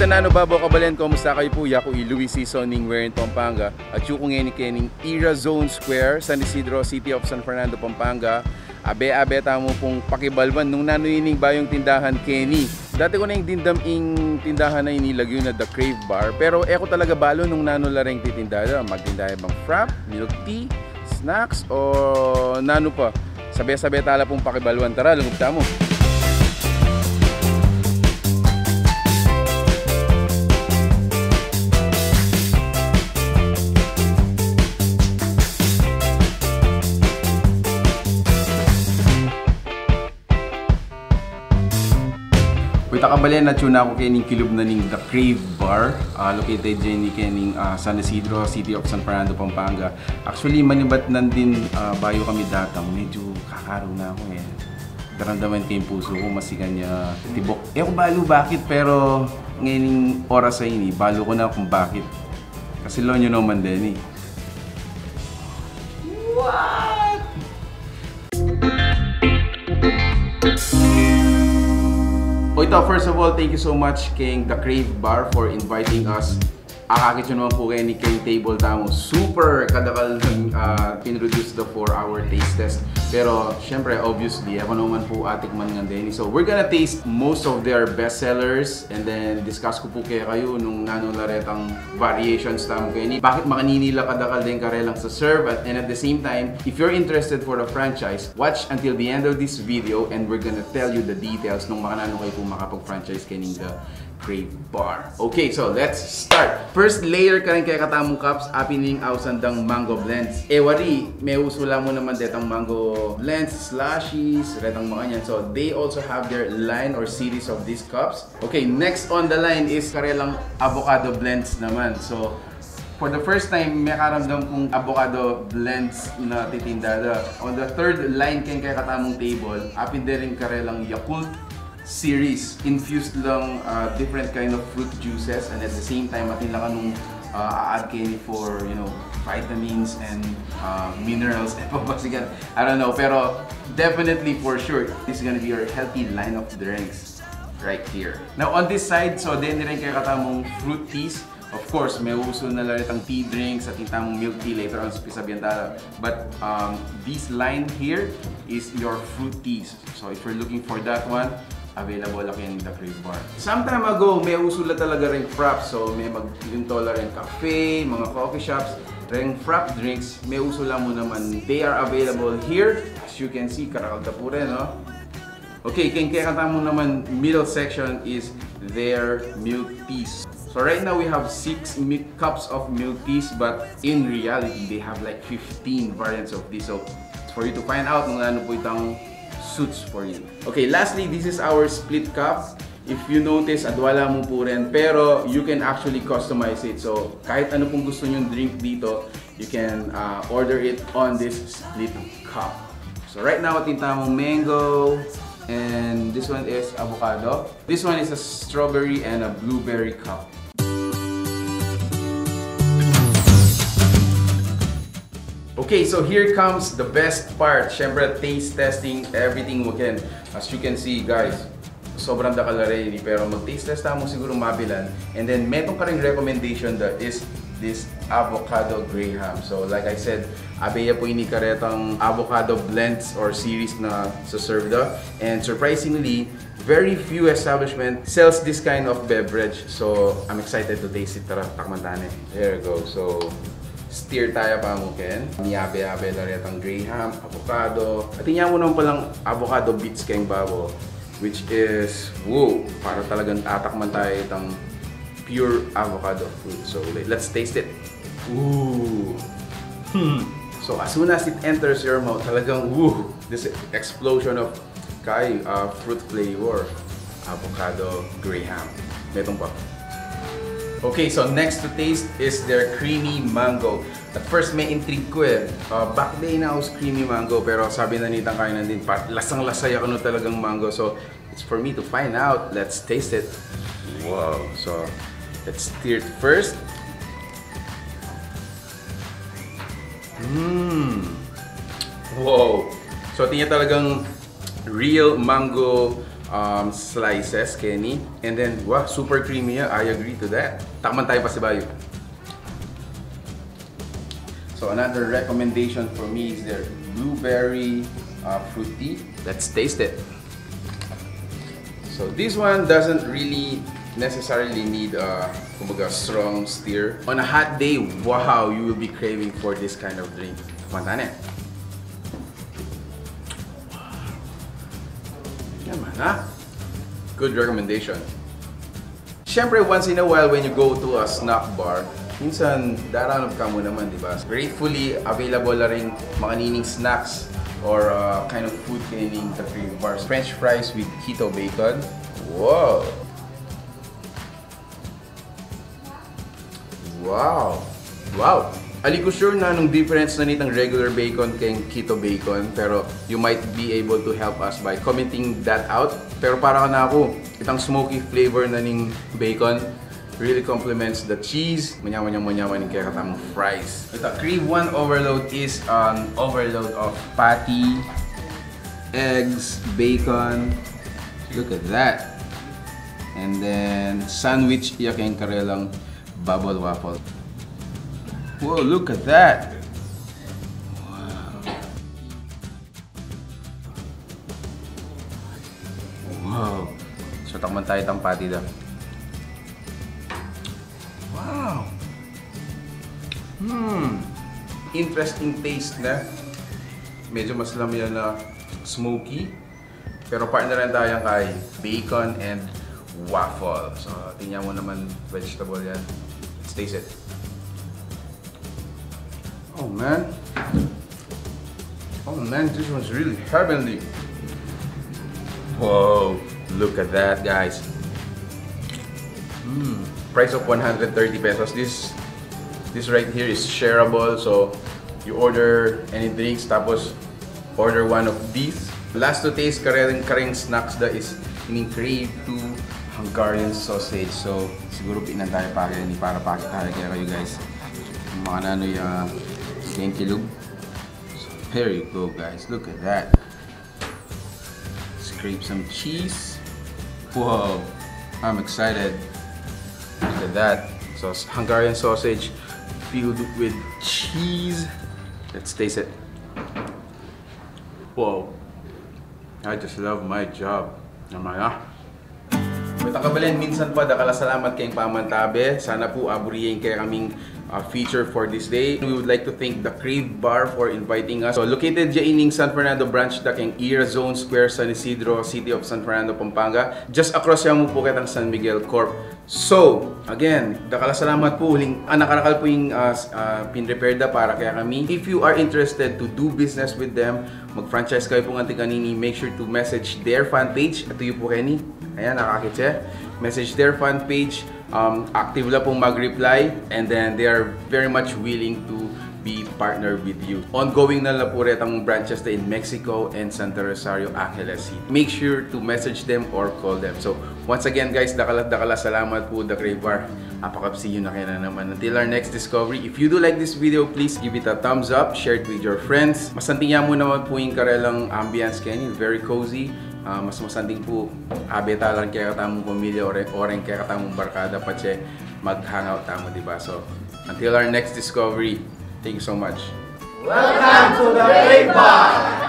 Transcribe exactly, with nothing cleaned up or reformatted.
Nanu babaw, kabalen, kumusta kayu pu? Yaku i Luis Sison ning Werin, Pampanga, at yu ku ngeni kening Era Zone Square, San Isidro, City of San Fernando, Pampanga. Abe-abe tamu pung pakibaluan nung nanu ining bayung tindahan keni. Dati ku na ing dimdam ing tindahan a ini, lagyu na The Crave Bar, pero e ku talaga balu nung nanu la reng titinda da. Magtinda ya bang frap, milk tea, snacks, o nanu pa? Sabe-sabe tala pung pakibaluan. Tara, lugub tamu. Pwede, kabalen, atyu na ku kening kilub na ning The Crave Bar. Ah, located dyan ini kening, ah, San Isidro, City of San Fernando, Pampanga. Actually, manibat nandin, ah, bayu kami datang, medyu kakaru na ku e. Daramdaman ke ing pusu ku, masikan ya tibuk. E ku balu bakit, pero ngening oras a ini, balu ku na kung bakit. Kasi lawan yu naman deni. What? O ita, first of all, thank you so much keng The Crave Bar for inviting us. Akakit yu naman pu keni keng table tamu. Super kadakal nang, ah, pinroduce da for our taste test. Pero, syempre, obviously, e ku naman pu atikman ngan deni. So, we're gonna taste most of their bestsellers and then discuss ku pu kekayu nung nanu la retang variations tamu keni. Bakit makanini la kadakal deng karelang sa-serve? At, and at the same time, if you're interested for a franchise, watch until the end of this video and we're gonna tell you the details nung makananu kayu pu makapag-franchise kening The Crave Bar. Okay, so let's start. First layer kareng kekatamung cups, apin ing ausan dang mango blends. E wari, meusu la mu naman detang mango blends, slushies, retang makanyan. So they also have their line or series of these cups. Okay, next on the line is karelang avocado blends naman. So, for the first time, mekaramdam kung avocado blends na titinda da. On the third line keng kekatamung table, apin de ring karelang Yakult series, infused lang, ah, different kind of fruit juices, and at the same time, atin la kanung, ah, a-add keni for, you know, vitamins and, ah, minerals. E pa ba sigan? I don't know, pero definitely, for sure, this is gonna be your healthy line of drinks right here. Now, on this side, so deni rin kekatamung fruit teas. Of course, meusu na la retang tea drinks at atin tamung milk tea later on, sasabian tala. But, um, this line here is your fruit teas. So if you're looking for that one, available la keni king The Crave Bar. Some time ago, meusu la talaga reng fraps. So me-, mag-, yun to la reng cafe, mga coffee shops, reng frap drinks, meusu la mu naman. They are available here. As you can see, karakal ta pu rin, no? Okay, keng kekatamu naman middle section is their milk teas. So right now we have six mi-, cups of milk teas, but in reality they have like fifteen variants of this. So for you to find out nung nanu pu itang suits for you. Okay, lastly, this is our split cup. If you notice, adwa la mu pu rin, pero you can actually customize it. So kahit anu pung gustu nyung drink dito, you can, uh, order it on this split cup. So right now, atin tamung mango, and this one is avocado. This one is a strawberry and a blueberry cup. Okay, so here comes the best part. Syempre, taste testing everything we can. As you can see, guys, sobrang dakal la reni, pero mag-taste test tamu siguru mabilan. And then metung karing recommendation da is this avocado Graham. So like I said, abe ya pu ini karetang avocado blends or series na sa-serve da. And surprisingly, very few establishment sells this kind of beverage. So I'm excited to taste it. Tara, takman tane. There you go. So stir taya pamu ken. Miyabe-abe la retang Graham, avocado. Atin ya mu naman palang avocado bits keng babo, which is, woo, para talagang atakman taya itang pure avocado fruit. So let, let's taste it. Ooh. Hmm. So as soon as it enters your mouth, talagang, woo, this explosion of kay, uh, fruit flavor. Avocado Graham. Metung pa. Okay, so next to taste is their creamy mango. At first, me-intrigue ku e. Uh, bakit de inaus creamy mango? Pero sabi na nitang kainan din, pa, lasang-lasa ya kanu talagang mango. So it's for me to find out. Let's taste it. Wow. So let's stir it first. Mm. Wow. So atin ya talagang real mango um, slices keni. And then, wow, super creamy ya. I agree to that. Takman tayu pasibayu. So another recommendation for me is their blueberry, uh, fruit tea. Let's taste it. So this one doesn't really necessarily need a, kumbaga, strong stir. On a hot day, wow, you will be craving for this kind of drink. Tikman tane. Yan man, ha? Good recommendation. Siyempre, once in a while when you go to a snack bar, minsan daranan ka mu naman, di ba? Gratefully, available na rin makanining snacks or, uh, kind of food keni ning The Crave Bars. French fries with keto bacon. Wow! Wow! Wow! Ali ku sure na nung difference na nitang regular bacon keng keto bacon, pero you might be able to help us by commenting that out. Pero para kanaku, itang smoky flavor na ning bacon really complements the cheese. Manyaman, manyaman, manyaman ing kekatamung fries. Ita, Crave One Overload is an overload of patty, eggs, bacon. Look at that. And then, sandwich ya keng karelang bubble waffle. Whoa, look at that. Wow. Wow. So, takman tayu itang patty da. Wow. Hmm. Interesting taste na. Medyo mas lamia na smoky. Pero partneran tayu kay bacon and waffle. So, tingnan mo naman, vegetable yan. Let's taste it. Oh man. Oh man, this one's really heavenly. Whoa, look at that, guys. Mm. Price of one hundred thirty pesos. This this right here is shareable. So you order any drinks, tapos order one of these. Last to taste kareng, kareng snacks da is ining Crave Two Hungarian sausage. So siguro pinan tayu pa keni para pakit tayu kaya kayu guys. Mga nanu ya, thank you, Lord. So, here you go, guys. Look at that. Scrape some cheese. Whoa, I'm excited. Look at that. So, s- Hungarian sausage filled with cheese. Let's taste it. Whoa. I just love my job. Naman ah. At ang kabalin, minsan pa, dakal a salamat keng pamantabe. Sana pu aburi ye ing kekaming, uh, feature for this day. We would like to thank the Crave Bar for inviting us. So, located ya ining San Fernando branch da keng Irazon Square, San Isidro, City of San Fernando, Pampanga. Just across ya mu pu ketang San Miguel Corp. So, again, dakal a salamat pu. Uling, ah, nakarakal pu ing, ah, s- ah, pinrepared da para kekami. If you are interested to do business with them, mag-franchise kayu pung anti kanini, make sure to message their fan page. Ito yu pu keni. Ayan, nakakit ye. Message their fan page. Um, active la pung mag-reply. And then they are very much willing to be partner with you. Ongoing na la pu retang branches da in Mexico and Santa Rosario, Angeles City. Make sure to message them or call them. So, once again, guys, dakal a dakal a salamat pu, The Crave Bar. Apakapsi yu na kaya na naman. Until our next discovery, if you do like this video, please give it a thumbs up, share it with your friends. Masanting ya mu naman pu ing karelang ambience keni, very cozy. Ah, mas masanting pu, abe ta la ring kekatamung pamilya o re-, o ring kekatamung barkada patse mag-hangout tamu, di ba? So, until our next discovery, thank you so much. Welcome to the Crave Bar!